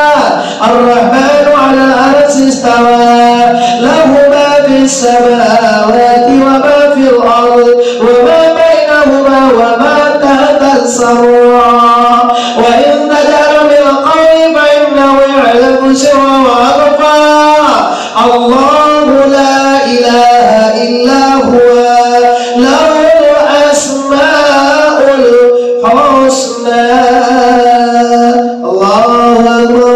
Ar-Rahmanu alal arsy istawa. Lahu ma fis samawati wa ma fil ard, wa ma bainahuma wa ma tahtas sara. Wa in tajhar bil qawli fa innahu ya'lamu sirra wa akhfa. Allahu la ilaha illa huwa, lahul asmaul husna. Allahu Akbar.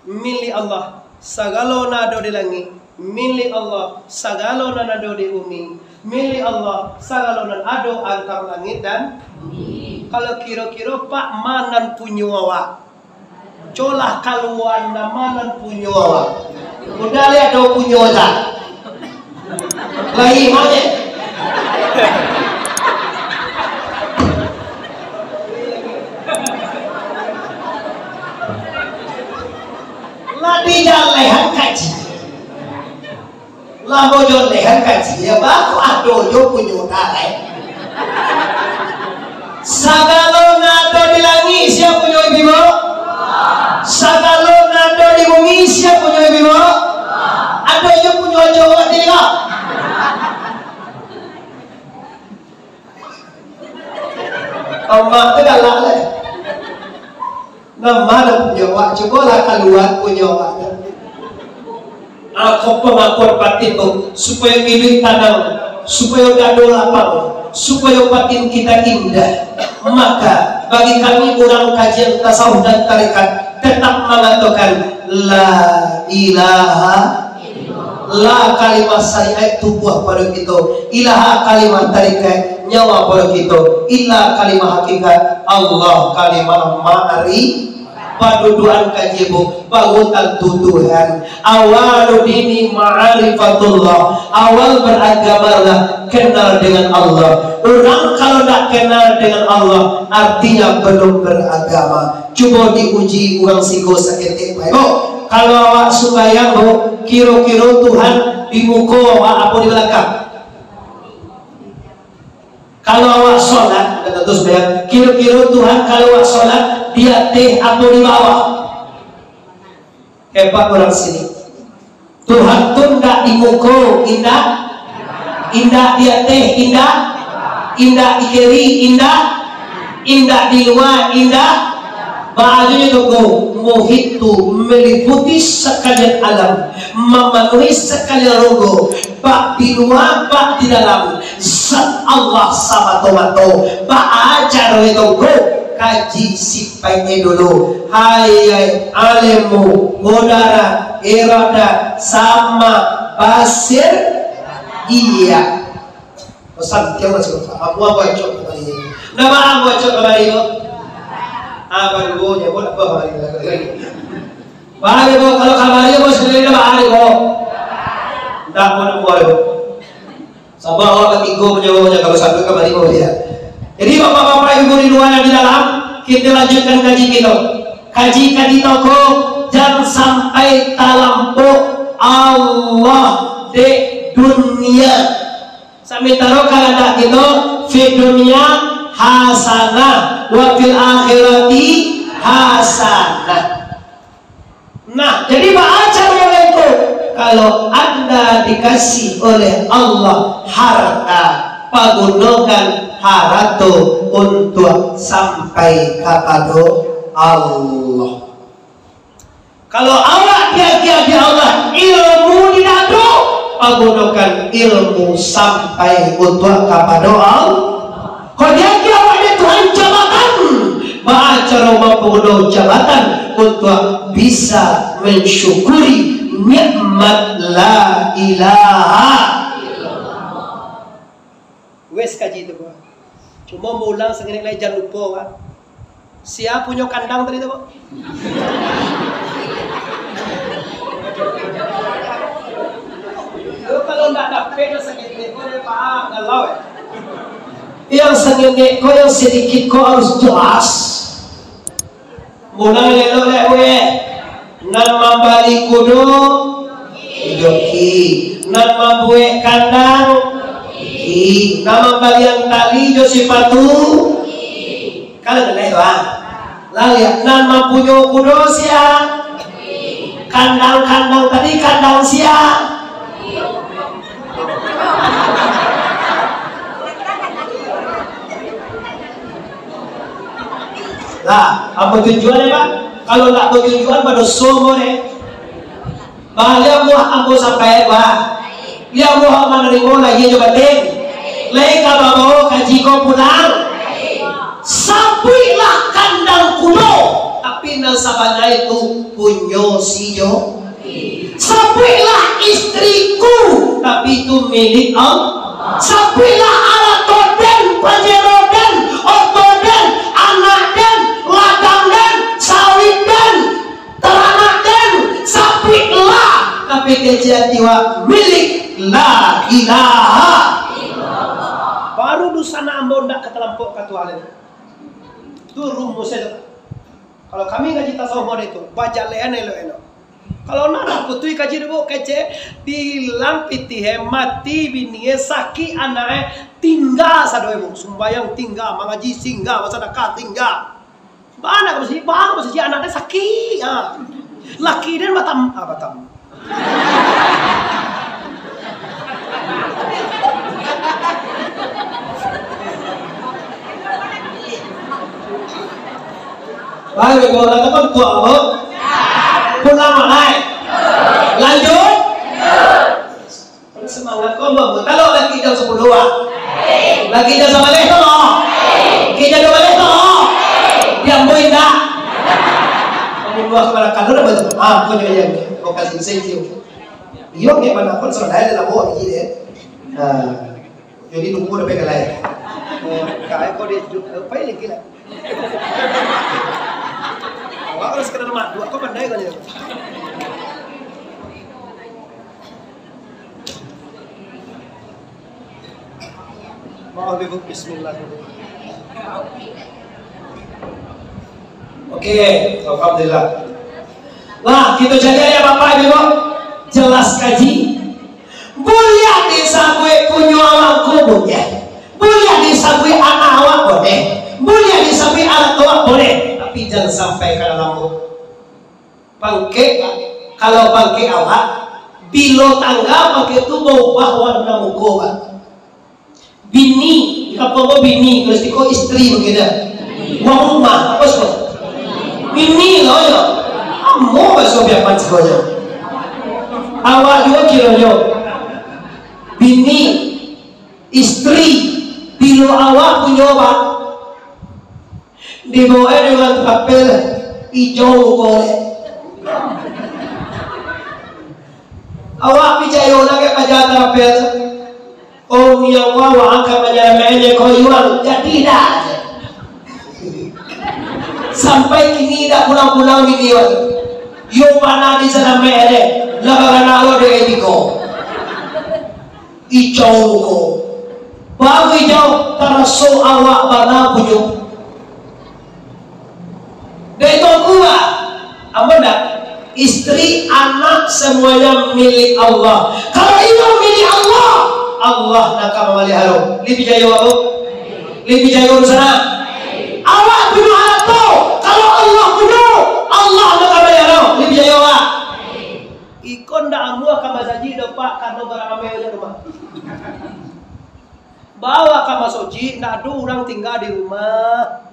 Milik Allah sagalo nan ado di langik, milik Allah sagalo nan ado di bumi, milik Allah sagalo nan ado antaro langik dan bumi. Kalau kiro-kiro, Pak, ma nan punyo awak? Colah kaluan, ma nan punyo awak. Udah lihat do punyo dah. Lai monyet. Lah dijalehan kaji. Lah bojor leher kaji, ya, bah, kok ado jo punyo darai. Sagalo nan ado di langik, sia punyo ibu? Sagalo nan ado di bumi, sia punyo ibu? Ado jo punyo jo awak tadi, kok. Tombak tu galak, leh. Nan ma nan punyo awak? Cubolah kalua punyo awak tu. Ah, ko pangakuan batin tu, supayo iduik tanang, supayo dado lapang, supayo batin kita indah. Maka, bagi kami urang kajian tasawuf dan tarekat, tetap mangatokan, La ilaha La kalimah syariat tubuah pado kito, ilaha kalimah tarikat nyawa pado kito, illa kalimah hakikat Allah kalimah ma'ari-, padudukan kaji bu, baru tantu Tuhan. Awalu dini ma'rifatullah, awal beragamalah kenal dengan Allah. Urang kalau ndak kenal dengan Allah, artinya belum beragama. Cubo diuji urang siko saketek bae. Bo, kalau awak sumbayang, bo, kiro-kiro Tuhan di muko awak apo di balakang? Kalau awak solat, dah tantu sumbayang, kiro-kiro Tuhan kalau awak solat di ateh apo di bawah? Hebat urang sini. Tuhan tu indak di muko, indak, indak di ateh, indak, indak di kiri, indak, indak di lua, indak. Baa jo nyo tu ko, muhit tu meliputi sakalian alam, mamanuhi sakalian rugo, bak di lua, bak di dalam. Zat Allah samato-mato. Baa caro itu ko? Kaji sipaiknyo dulu. Hayai, ilmu, kudrat, iradah, sama, basir, iya. Pesan tiang masih lupa. Amu amu acok kamari. Nama amu acok kamari ko? Apa dulu nyebut apa kamari? Baa ko, kalau kamari ko sebenarnya baa ko? Ndak mau nemu ko. Sabab awak katigo manyawahnyo, kalau sampai kamari mau dia. Jadi, bapak-bapak, ibu di lua nan di dalam, kita lanjutkan kaji kita. Kaji ka kito ko, jan sampai talampau Allah dek dunia. Samantaro kahandak kito, fi dunia hasanah, wa fil akhirati hasanah. Nah, jadi baa caro itu? Kalau anda dikasih oleh Allah harta, pagunokan harato untuak sampai kapado Allah. Kalau awak diagiah dek Allah ilmu di dado, pagunokan ilmu sampai untuak kapado Allah. Kok diagiah awak dek Tuhan jabatan, baa caro mampaguno jabatan untuak bisa mansyukuri nikmat la ilaha illallah. Wes kaji tu, Pak. Cuma mau ulang sangenek lai, jan lupo, Pak. Sia punyo kandang tadi tu, Pak? Yo, kalau ndak dapek, yo sangenek ko, deh, Pak, galau, eh. Yang sangenek ko, yang sadikit ko harus jelas. Mulang elok-elok, weh. Nan mambali kudo, joki. Nan mambuek kandang, joki. Nan mambalian tali jo sipatu, joki. Kan laleh, Bang. Lah, liek, nan mampunyo kudo sia? Kandang-kandang tadi, kandang sia? Lah, ambo tunjuakan, Pak. Kalau ndak batunjuakan, badoso ambo, deh. Bah, liek buah ambo sampai, Bah. Liek buah manarimo lahia jo batin. Lai ka babawo kaji ko pulang. Sabuiklah kandang kudo, tapi nan sabana itu punyo si jo. Sabuiklah istriku, tapi itu milik Allah. Sabuiklah arato den, pajero den, oto den, anak den, ladang den, sawit den, taranak den, sabuiklah, tapi kecek ati awak milik la ilaha illallah. Baru dunsanak ambo ndak ka talampau ka Tuhan. Tu rumusnyo tu. Kalau kami ngaji tasawuf model tu, bajalan elok-elok. Kalau nak lah putuih kaji dulu, kecek, dihilang pitih, eh, mati bini, eh, sakik anak, eh, tingga sado, eh, sumbayang tingga, mangaji tingga, basadakah tingga. Bana ka masajik, bana ka masajik, anak den sakik, ha. Laki den batam-, ah, batam-, Baru ko lah, kan tuak ko. Pulang malai. Lanjut. Semangat ko, Bang. Kalau lagi jam sapuluah, ah. Lagi jam sabaleh tu, ah. Lagi jam duo baleh tu, ah. Diambo indak. Kamu dua kepala kandung dah betul. Ah, kau jangan, jangan. Kau kasih insentif. Iyo, kayak mana pun sebenarnya dalam bawah lagi deh. Nah, jadi nunggu sampai galai. Oh, kayak kau dia hidup, apa yang lagi lah? Awak harus kena lemak dua, kau pandai kau ni. Maaf, Ibu. Bismillahirrahmanirrahim. Oke, alhamdulillah. Lah, kita jaga ya, Bapak Ibu. Jelas kaji. Buliah disabuik punyo awak ko, buliah. Buliah disabuik anak awak, buliah. Buliah disabuik anak awak, buliah. Tapi jangan sampai ka dalam ko. Pangkek, kalau pangkek awak, Pilo tangga pakai tu baubah warna muko, Pak. Bini, di kampuang ko bini, kalau siko istri mungkin dah. Uang rumah, apa siko? Bini lo yo. Amo baso biapan siko nyo. Awak juo kironyo. Bini, istri, pilo awak punyo, Pak. Dibawa dengan kapel ijau ko. Awak picayo lah ka paja kapel tu. Oh, niang ko awak angkat manyaramaiknyo ko iwang, jadi dah. Sampai kini dak pulang-pulang bini awak tu. Yo bana disaramaik deh, lah bagana lo dek iko. Ijau ko. Baru ijau, taraso awak bana punyo. Dari tu aku lah, apa ndak? Istri, anak, semuanya milik Allah. Kalau iyo milik Allah, Allah nan ka mamaliharo. Lai picayo, Abu? Lai picayo di sana? Awak punyo harato, kalau Allah punyo, Allah nan ka mamaliharo. Lai picayo, Pak? Iko ndak amuah ka masajik doh, Pak, karano barang amai di rumah. Bawa ka masojik, ndak ado urang tingga di rumah.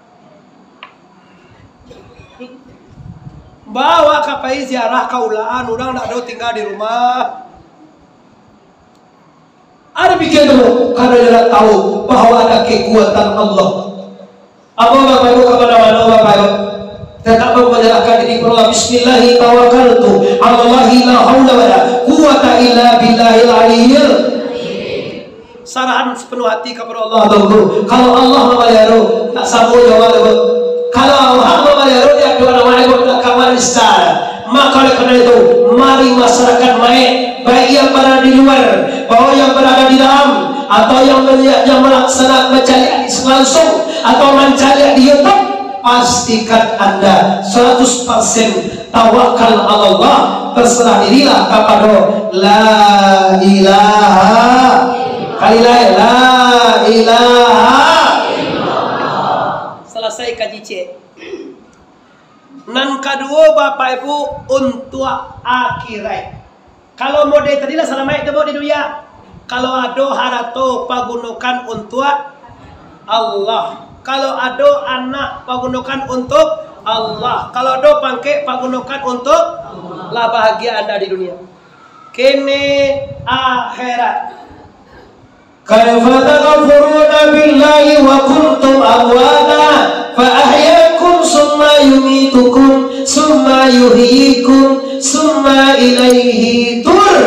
Bawa ka pai ziarah ka ulaan, urang ndak ado tingga di rumah. Ado pikia tu, karano dia ndak tahu bahwa ada kekuatan Allah. Apo Bapak Ibu ka mano-mano, Bapak Ibu? Tetap menyerahkan diri kepada Allah. Bismillahi tawakkaltu alallahi la haula wala quwwata illa billahil aliyyil. Sarahan sepenuh hati kepada Allah, Tuanku. Kalau Allah mamaliharo, tak samo jawab, Tuanku. Kalau Allah mamaliharo, dia doa nama ibu tak kawan besar. Maka oleh karena itu, mari masyarakat maik, baik yang berada di luar, bahwa yang berada di dalam, atau yang melihat, yang melaksanakan mencari hadis langsung atau mencari di YouTube, pastikan anda seratus persen tawakal Allah, berserah dirilah kepada la ilaha, kali lain, la ilaha. Selesai kaji cek. Nan kaduo, Bapak Ibu, untuak akhirat. Kalau model tadi lah salamaik tu, Bu, di dunia. Kalau ado harato, pagunokan untuak Allah. Kalau ado anak, pagunokan untuak Allah. Kalau ado pangkek, pagunokan untuak Allah. Lah bahagia anda di dunia. Kini akhirat. Kaifa takfuruna billahi wa kuntum amwata fa ahyakum summa yumitukum summa yuhyikum summa ilaihi tur.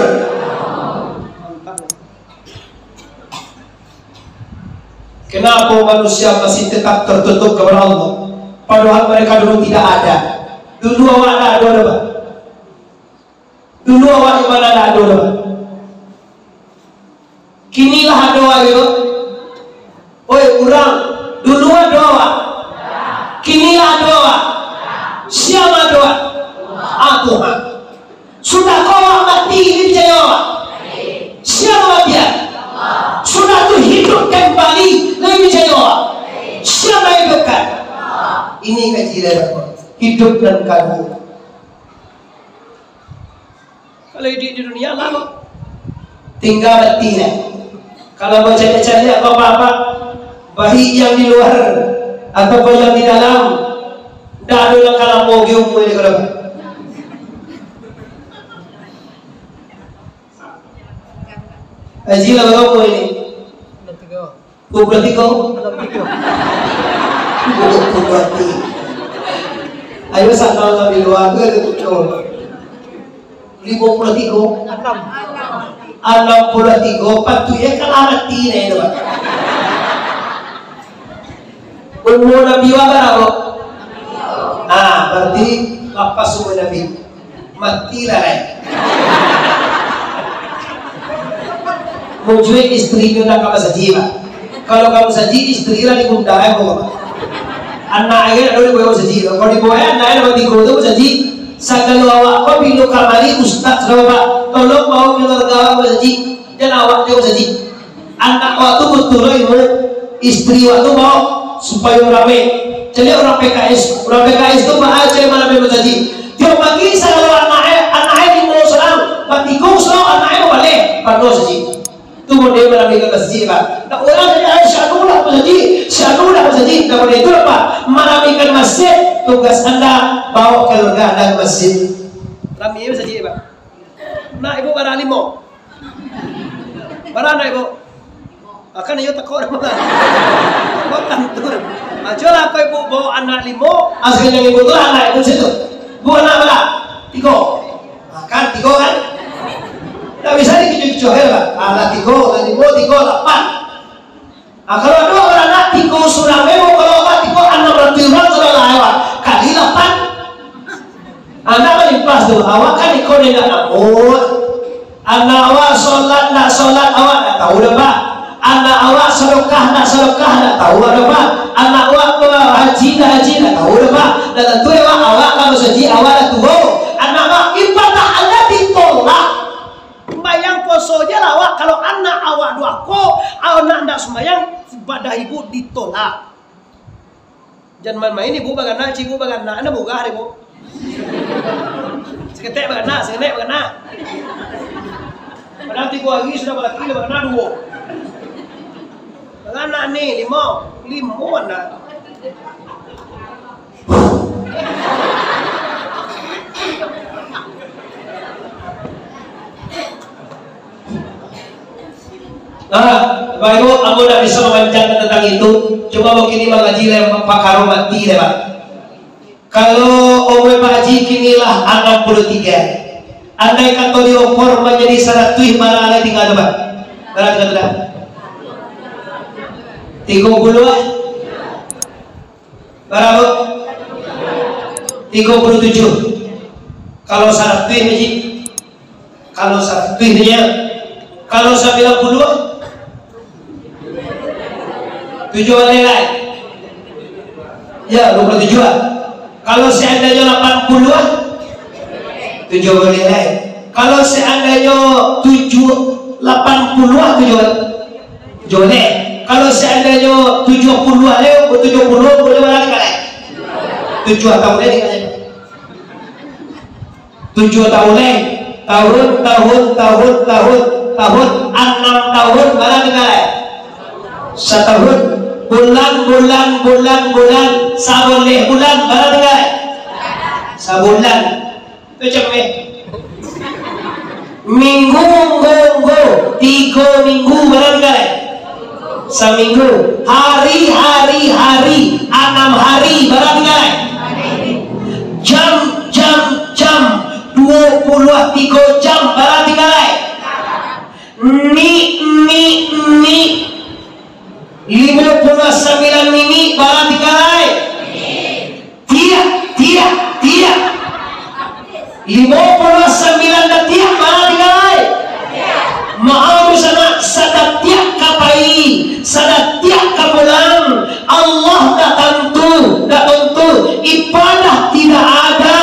Kenapa manusia masih tetap tertutup kepada Allah? Padahal mereka dulu tidak ada. Dulu awak tak ada, ada, Pak. Dulu awak di mana tak ada, ada, Pak. Kini lah ado awak gitu. Oi, urang, dulu ado awak. Kini lah ado awak. Sia nan ado awak? Ah, Tuhan. Sudah ko awak mati, lai picayo awak? Sia nan mamatian? Sudah tu hidup kembali, lai picayo awak? Sia nan mahidupkan? Ini kaji dari Allah. Hidup nan kaduo. Kalau iduik di dunia, lamo. Tingga mati lah. Kalau bacaliak-caliak, bapak-bapak, baik yang di luar ataupun yang di dalam, ndak ado nan ka lamo di umua ni, kalau. Haji lah, berapa umua ni? Dua puluh tiga. Dua puluh tiga. Dua puluh tiga. Ayo, sanang kami dua, dua puluh tiga. Lima puluh tiga. Enam. Enam puluh tiga, patuiknyo kan lah mati nyo tu, Pak. Umua Nabi wak bara? Ah, berarti lapas umua Nabi. Mati lah, eh. Mujuik istri tu nak ka masajik, Pak. Kalau ka masajik, istri lah digundang, eh, pokok. Anak lagi nak dibawa masajik. Kalau dibawa anak, eh, dapat tigo tu masajik. Sagalo awak ko, bilo kamari ustaz, sudah, Pak. Tolong bawa keluarga awak masajik. Jan awak jo masajik. Anak awak tu butuh lo ilmu, istri awak tu bawa supayo rame. Jadi urang P K S, urang P K S tu baa caro malam masajik. Tiok pagi sagalo anak e, anak e di rumah surang, batikung surang, Itu model maramikan masjid, Pak. Nah, urang kata, "Ai, si anu lah masjid, si anu lah masjid." Nah, model itu lah, Pak. Maramikan masjid, tugas anda bawa keluarga anda ke masjid. Rami masjid, Pak. Nak ibu bara limo? Bara nak ibu? Akan iyo takok dah malah. Bukan tu. Ajo lah kau ibu bawa anak limo. Aslinya ibu tu lah anak ibu situ. Bu anak bara? Tigo. Nah, kan tigo kan? Tak bisa dikicuah-kicuah ya, Pak. Anak tigo, tadi tigo, tigo, lapan. Nah, kalau ado baranak tigo surang, memang kalau awak tigo anam ratuih urang sudah lah, awak kali lapan. Anak malimpah tu, awak kan iko ni nak nambut. Anak awak solat, nak solat, awak nak tahu dah, Pak. Anak awak sedekah, nak sedekah, nak tahu dah, Pak. Anak awak tu haji, nak haji, nak tahu dah, Pak. Dah tentu ya, Pak, awak kalau haji, awak dah tua. Anak awak ibadah Allah ditolak. Bayang puaso je lah awak, kalau anak awak durako, anak ndak sumbayang, ibadah ibu ditolak. Jan main-main ibu baranak, ciek ibu baranak, anda murah deh, Bu. Saketek baranak, saketek baranak. Padahal tigo hari sudah balaki, lah baranak duo. Baranak ni, limo. Limo anak. Nah, Bapak Ibu, ambo ndak bisa mamanjangkan tantang itu. Cuma ambo kini mangaji lai pakaro mati lai, Pak. Kalau umua Pak Haji kini lah anam puluah tigo, andai kato diokor manjadi saratuih, bara lai tingga tu, Pak? Bara tingga tu dah? Tigo puluah? Bara? Tigo puluah tujuah. Kalau saratuih, Pak Haji? Kalau saratuih nyo, kalau sambilan puluah, tujuah baleh lai. Ya, duo puluah tujuah. Kalau seandainyo lapan puluah, tujuah baleh lai. Kalau seandainyo tujuah, lapan puluah, tujuah, tujuah baleh. Kalau seandainyo tujuah puluah lai, tujuah puluah, buliah bara tingga lai? Tujuah taun lai tingga lai. Tujuah taun lai. Taun, taun, taun, taun, taun. Anam taun, bara tingga lai? Sataun. Bulan, bulan, bulan, bulan. Sabaleh bulan, bara tingga lai? Sabulan. Tu cam, eh. Minggu, nggu, nggu. Tigo minggu, bara tingga lai? Saminggu. Hari, hari, hari. Anam hari, bara tingga lai? Jam, jam, jam. Duo puluah tigo jam, bara tingga lai? Minik, minik, minik. Limo puluah sambilan minik, bara tingga lai? Tiak, tiak, tiak. Limo puluah sambilan datiak, bara tingga lai? Maaf, sanak, sadatiak ka pai, sadatiak ka pulang, Allah tak tantu, tak tantu, ibadah tidak ada,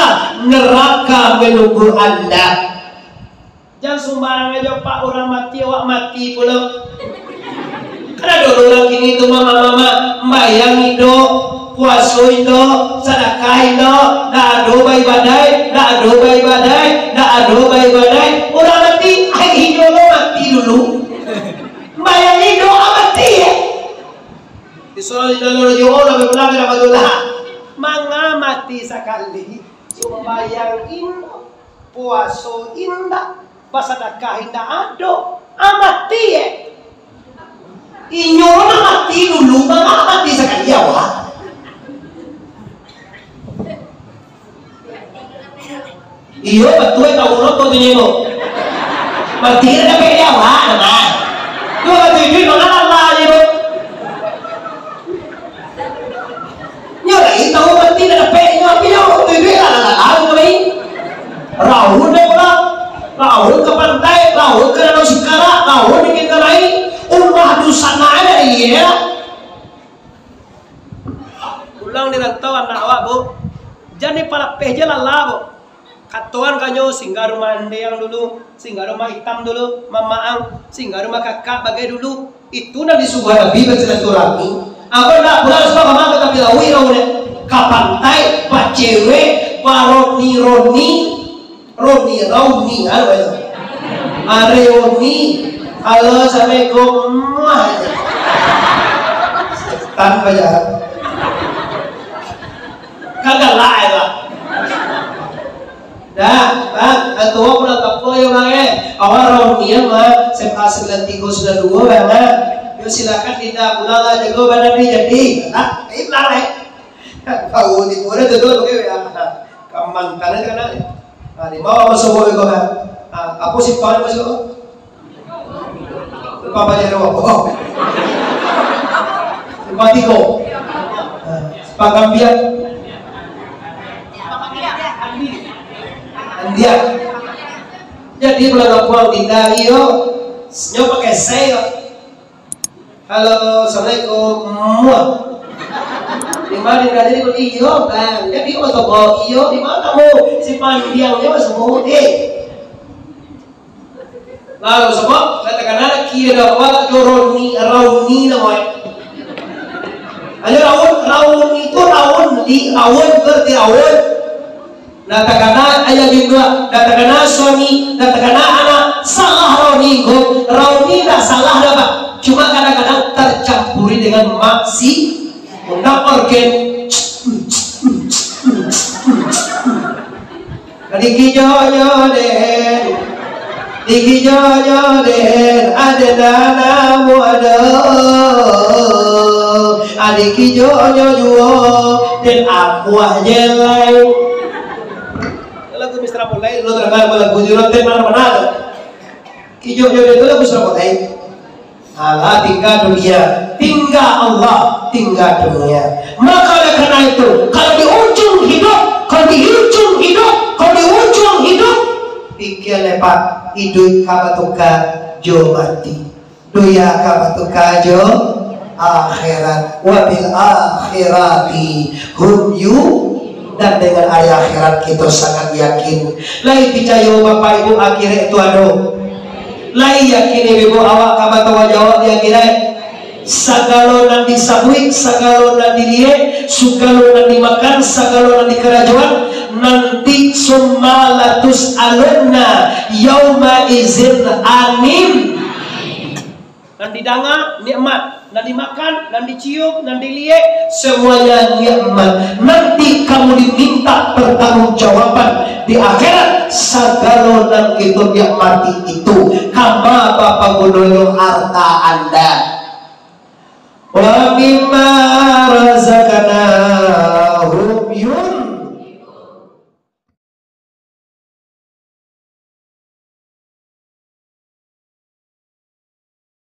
neraka menunggu Anda. Jan sumbarang ajo, Pak, urang mati, awak mati pulo. Kan ado urang kini tu, mama-mama, sumbayang indak, puaso indak, sadakah indak, ndak ado baibadaik, ndak ado baibadaik, ndak ado baibadaik. Urang mati, ai inyo lo mati dulu. Sumbayang indak, ah, mati, eh. Disuruh inyo lo jo, oh, lalu pulang ka Rahmatullah. Manga mati sakali, sumbayang indak. Puaso indak, basadakah indak ado, ah, mati, eh. Inyo nak mati dulu, manga mati sakali awak. Iyo, batua, tahu lo tu nyo. Mati dah dapek di awak, nah. Tu wakatu iduik manga lah nyo. Nyo lai tahu mati dah dapek nyo, tapi nyo wakatu iduik lah, lah, lah, lah, nyo lai. Raun dek pulang, raun ka pantai, raun ka Danau Singkarak, raun di Kingkarai, umah dunsanak dari iyo. Pulang di rantau anak awak, Bu. Jan dipalapeh je lalah, Bu. Katoan ka nyo, singgah rumah Andeang dulu, singgah rumah Itam dulu, Mamaang, singgah rumah Kakak bagai dulu. Itu nan disuruah Nabi basilaturahmi. Apo ndak pulang sudah mama ka tapi lawi kau dek? Ka pantai, bacewek, baroni-roni, roni-rauni, apo itu? Areoni. Halo, assalamualaikum. Muah. Setan bajalan. Kagak lah, lah. Dah, bang, ketua pulang kampung yo, bang, eh. Awak raun nian, bang. S M A sembilan tiga, sembilan dua, bang, ah. Yo, silakan Dinda pulang lah, jago badan ni jadi. Ah, ini pulang, eh. Tahu di mana tu, tu, oke, ya. Kaman, kanan, kanan. Ah, di bawah masuk, bawah, bawah. Ah, apa sih, paling masuk? Lupa banyak doang. Oh. Lupa tigo. Ah, simpang Gambiang. Andiang. Jadi, pulang kampung Dinda, iyo. Senyum pakai saya. Halo, assalamualaikum. Muah. Di mana Dinda tadi? Iyo, bang. Jadi, apa tu, bang? Iyo, di mana kamu? Simpang Gambiang, iyo, semua. Eh. Lalu, sebab, katakanlah, kira dapat jo raun ni, raun ni namo, eh. Ayo, raun, raun itu raun, di raun, berarti raun. Nah, takana ayah jindua, nah, takana suami, nah, takana anak, salah raun ni, ko. Raun ni ndak salah dah, Pak. Cuma kadang-kadang tercampuri dengan maksi, undang organ. Dikijonyo den, dikijonyo den, ado nanamu ado. Dikijonyo juo den, amuah je lai. Lagu Mister Mulai, lo terdengar lagu Juro Ten mana-mana. Kijonyo den tu lagu Mister Mulai. Alah, tingga dunia, tingga Allah, tingga dunia. Maka oleh karena itu, kalau di ujung hidup, kalau di ujung hidup, kalau di ujung hidup, pikir lepak, hidup ka batuka jo mati. Dunia ka batuka jo akhirat. Wabil akhirati hum yu-, dan dengan hari akhirat kita sangat yakin. Lai picayo Bapak Ibu, akhirat itu ado? Lai yakin ibu awak ka batangguang jawab di akhirat? Sagalo nan disabuik, sagalo nan diliek, sagalo nan dimakan, sagalo nan dikarajoan, nanti summa latus'alunna yauma izin anin. Nan didanga nikmat, nan dimakan, nan dicium, nan diliek, semuanya nikmat. Nanti kamu diminta pertanggungjawaban di akhirat, sagalo nan kito nikmati itu, kama bapagunonyo harta Anda. Wa min